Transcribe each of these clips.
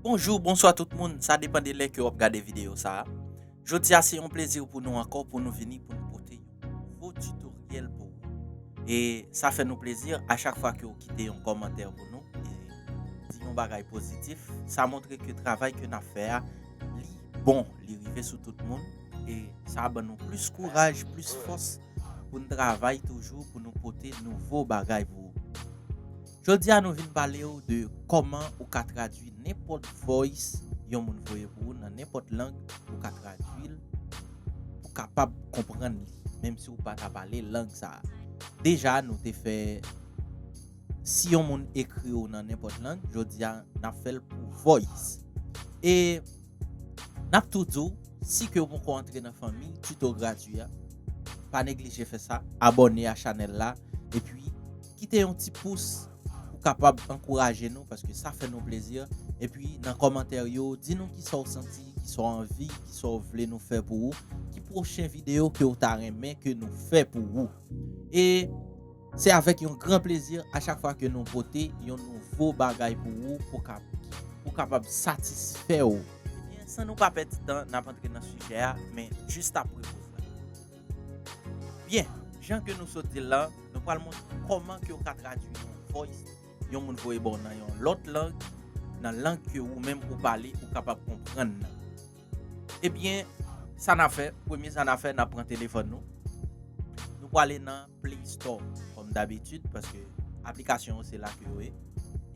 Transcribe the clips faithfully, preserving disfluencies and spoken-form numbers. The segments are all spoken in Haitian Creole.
Bonjou, bonswa tout moun, sa depann de lè ke w ap gade videyo sa a. Jodi a se yon plezi pou nou ankò pou nou vini pou nou pote yon nouvo titoryèl pou ou. E sa fè nou plezi a chak fwa ke w kite yon kòmantè pou nou e di yon bagay pozitif. Sa montre ke travay ke n ap fè a, li bon, li rive sou tout moun. E sa ban nou plis kouraj, plis fòs pou n travay toujou, pou nou pote nouvo bagay pou ou. Jodi a nou vin pale w de kòman ou ka tradui nenpòt voice yon moun voye pou ou nan nenpòt lang, ou ka tradui l pou kapab konprann li, menm si ou pa ta pale lang sa a. Deja nou te fè, si yon moun ekri w nan nenpòt lang, jodi a n ap fè l pou voice. E n ap tou di w, si ke w poko antre nan fanmi Tuto Gratwi a, pa neglije fè sa, abòne a chanèl la, epi kite yon ti pous pou kapab ankouraje nou, paske sa fè nou plezi. Epi nan kòmantè yo, di nou kisa w santi, kisa w anvi, kisa w vle nou fè pou ou, ki pwochen videyo ke w ta renmen ke nou fè pou ou. E se avèk yon gran plezi a chak fwa ke nou pote yon nouvo bagay pou ou, pou ka, pou kapab satisfè w. Ebyen, san nou pa pèdi tan, n ap antre nan sijè a, men jis apre poz la. Byen, jan ke nou sot di l la, nou pral montre kòman ke w ka tradui yon voice yon moun voye ba w nan yon lòt lang, nan lang ke ou menm ou pale, ou kapab konprann nan. Ebyen, sa n ap fè, premye sa n ap fè, n ap pran telefòn nou. Nou prale nan Play Store, kòm dabitid, paske aplikasyon yo se la ke yo ye.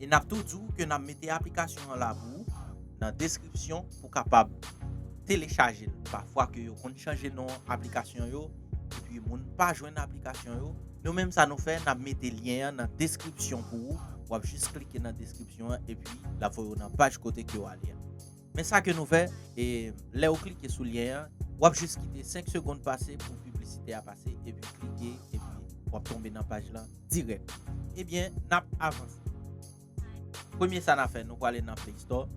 E n ap tou di w ke n ap mete aplikasyon an la pou ou nan deskripsyon pou kapab telechaje l. Pafwa ke yo konn chanje non aplikasyon yo, epi moun pa jwenn aplikasyon yo. Nou menm sa nou fè, n ap mete lyen an nan deskripsyon pou ou. W ap jis klike nan deskripsyon an, epi l ap voye w nan paj kote ke w ale a. Men sa ke nou fè, e lè w klike sou lyen an, w ap jis kite senk segonn pase pou piblisite a pase, epi klike, epi w ap tonbe nan paj lan dirèk. Ebyen, n ap avanse. Premye sa n ap fè, nou prale nan Play Store.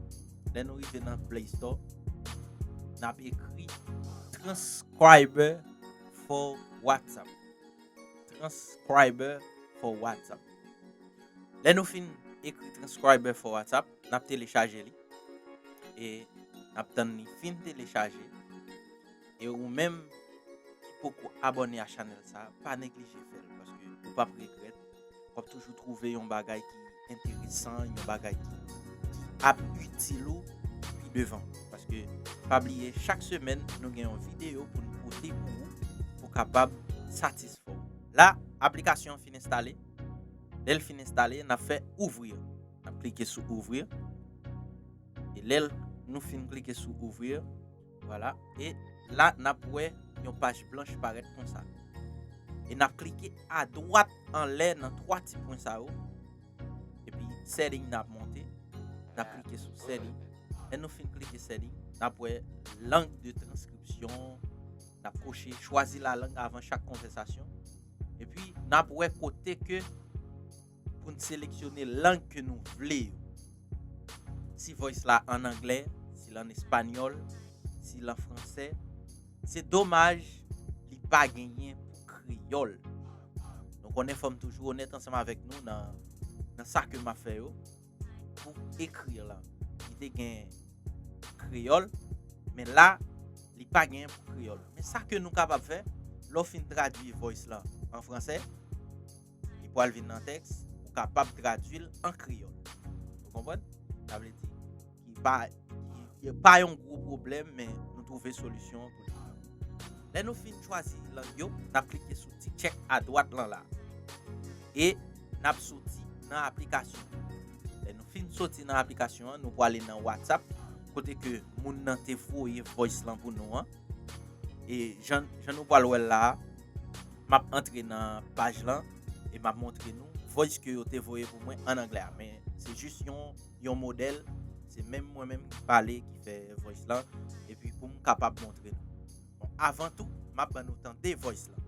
Lè nou rive nan Play Store, n ap ekri transcriber for WhatsApp. Transcriber for WhatsApp. Lè nou fin ekri transcriber for WhatsApp, n ap telechaje li. E n ap tann li fin telechaje. E ou menm ki poko abòne a chanèl sa, pa neglije fè l, paske ou p ap regrèt. W ap toujou twouve yon bagay ki enteresan, yon bagay ki, ki ap itil ou pi devan. Paske, pa bliye, chak semèn, nou gen yon videyo pou n pote pou ou, pou kapab satisfè w. La, aplikasyon an fin enstale. Lè l fin enstale, n ap fè ouvrir. N ap klike sou ouvrir. E lè l, nou fin klike sou ouvrir, vwala. E la, n ap wè yon paj blanch parèt konsa. E n ap klike adwat anlè nan twa ti pwen sa yo. Epi setting n ap monte. N ap klike sou setting. Lè nou fin klike setting, n ap wè langue de transcription. N ap koche choisi la langue avant chaque conversation. Epi n ap wè kote ke pou n seleksyone lang ke nou vle yo. Si voice la an anglè, si l an espanyòl, si l an fransè, se domaj li pa genyen pou kreyòl. Nou konnen fò m toujou onèt ansanm avèk nou nan, nan sa ke m ap fè yo. Pou ekri la, li te gen kreyòl, men la, li pa genyen pou kreyòl. Men sa ke nou kapab fè, lè w fin tradui voice lan an fransè, li pral vin nan tèks, ou kapab tradui l an kreyòl. Ou konprann? Sa vle di, ki pa, ki, ki pa yon gwo pwoblèm, men nou twouve solisyon an pou li. Lè nou fin chwazi lang yo, n ap klike sou ti tchèk adwat lan la. E n ap soti nan aplikasyon an. Lè nou fin soti nan aplikasyon an, nou prale nan WhatsApp, kote ke moun nan te voye voice lan pou nou an. E jan, jan nou pral wè l la a, m ap antre nan paj lan e m ap montre nou voice ke yo te voye pou mwen an anglè a. Men se jis yon, yon modèl, se menm mwen menm ki pale, ki fè voice lan, epi pou m kapab montre nou. Bon, avan tou, m ap ban nou tande voice lan.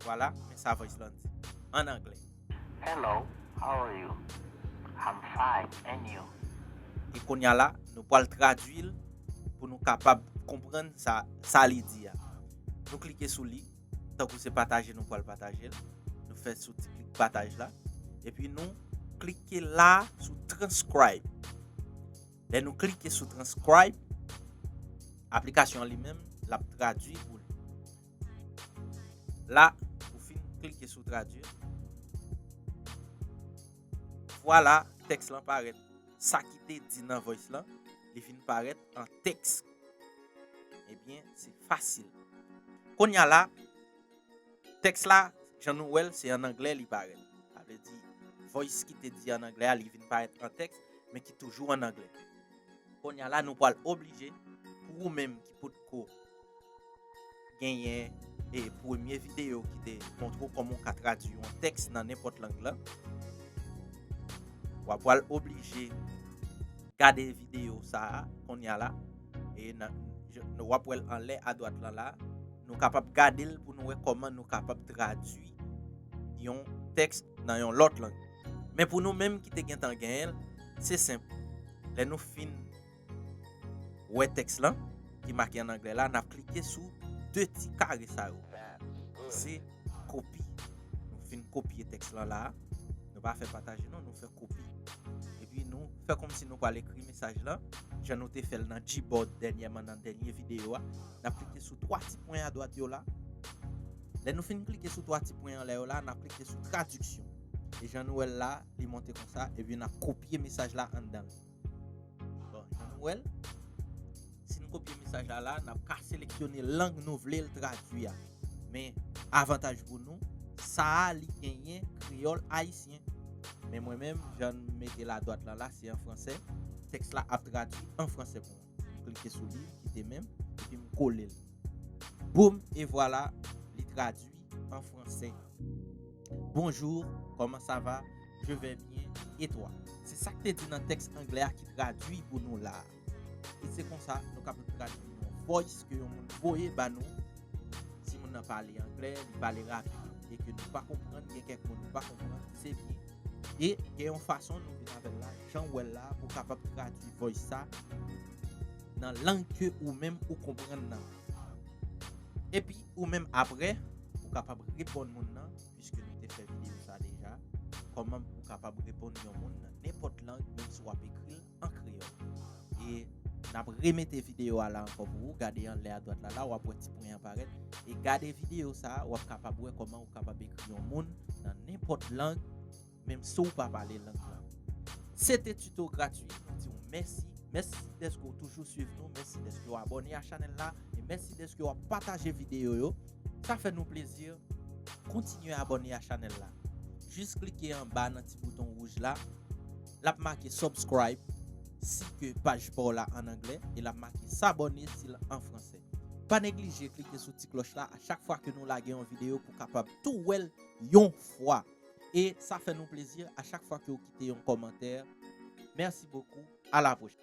Vwala, men sa voice lan di. An anglè. Hello, how are you? I'm fine, and you? E kounye a la, nou pral tradui l pou nou kapab konprann sa, sa li di a. Nou klike sou li, tankou se pataje nou pral pataje l. Nou fè sou ti klik pataj la. Epi nou klike la sou transcribe. Lè nou klike sou transcribe, aplikasyon an li menm, l ap tradui pou nou. La, ou fin klike sou tradui. Vwala, tèks lan parèt. Sa ki te di nan voice lan, li vin parèt an tèks. Ebyen, se fasil. Kounye a la, tèks la, jan nou wè l, se an anglè li parèt. Sa vle di, voice ki te di an anglè a, li vin parèt an tèks, men ki toujou an anglè. Kounye a la, nou pral oblije, pou ou menm ki potko genyen e premye videyo ki te montre w kòman w ka tradui yon tèks nan nenpòt lang lan, w ap pral oblije gade videyo sa a kounye a la. E nan, w ap wè l anlè adwat lan la. Nou kapab gade l pou nou wè kòman nou kapab tradui yon tèks nan yon lòt lang. Men pou nou menm ki te gentan genyen l, se senp. Lè nou fin wè tèks lan ki make an anglè la, n ap klike sou de ti kare sa yo. Se kopi. Nou fin kopye tèks lan la. Nou pa fè pataje non, nou fè kopi. Epi nou fè kòmsi nou pral ekri mesaj lan, jan nou te fè l nan Gboard dènyèman nan dènye videyo a. N ap klike sou twa ti pwen adwat yo la. Lè nou fin klike sou twa ti pwen anlè yo la, n ap klike sou tradiksyon. E jan nou wè l la, li monte konsa, epi n ap kopye mesaj la anndan l. Bon, jan nou wè l, si nou kopye mesaj la la, n ap ka seleksyone lang nou vle l tradui a. Men, avantaj pou nou, sa a li genyen kreyòl ayisyen. Men mwen menm, jan m mete l adwat lan la, se an fransè. Tèks la ap tradui an fransè pou mwen. M klike sou li, m kite men m, epi m kole l. Boum, e vwala, li tradui an fransè. Bonjour, comment ça va? Je vais bien, et toi? Se sa k te di nan tèks anglè a ki tradui pou nou la a. E se konsa nou kapab tradui yon voice ke yon moun voye ba nou. Si moun nan pale anglè, li pale rapid, e ke nou pa konprann, gen kèk mo nou pa konprann, se byen. E gen yon fason nou vin avè l la, jan w wè l la, pou w kapab tradui voice sa nan lang ke ou menm ou konprann nan. Epi ou menm apre, ou kapab reponn moun nan, piske nou te fè videyo sa deja, kòman ou kapab reponn yon moun nan nenpòt lang, menm si w ap ekri l an kreyòl. E n ap remete videyo a la ankò pou ou, gade anlè adwat la la, w ap wè ti pwen an parèt, e gade videyo sa a, w ap kapab wè kòman ou kapab ekri yon moun nan nenpòt lang, menm si w pa pale lang lan. Se te tito gratui, nou di w mèsi. Mèsi dèske w toujou swiv nou, mèsi dèske w abòne a chanèl la, e mèsi dèske w ap pataje videyo yo. Sa fè nou plezi. Kontinye abòne a chanèl la. Jis klike anba nan ti bouton wouj la. L ap make subscribe, si ke paj pa w la an anglè, e l ap make s'abonner si l an fransè. Pa neglije klike sou ti klòch la a chak fwa ke nou lage yon videyo pou w kapab tou wè l yon fwa. E sa fè nou plezi a chak fwa ke w kite yon kòmantè. Merci beaucoup. À la prochaine.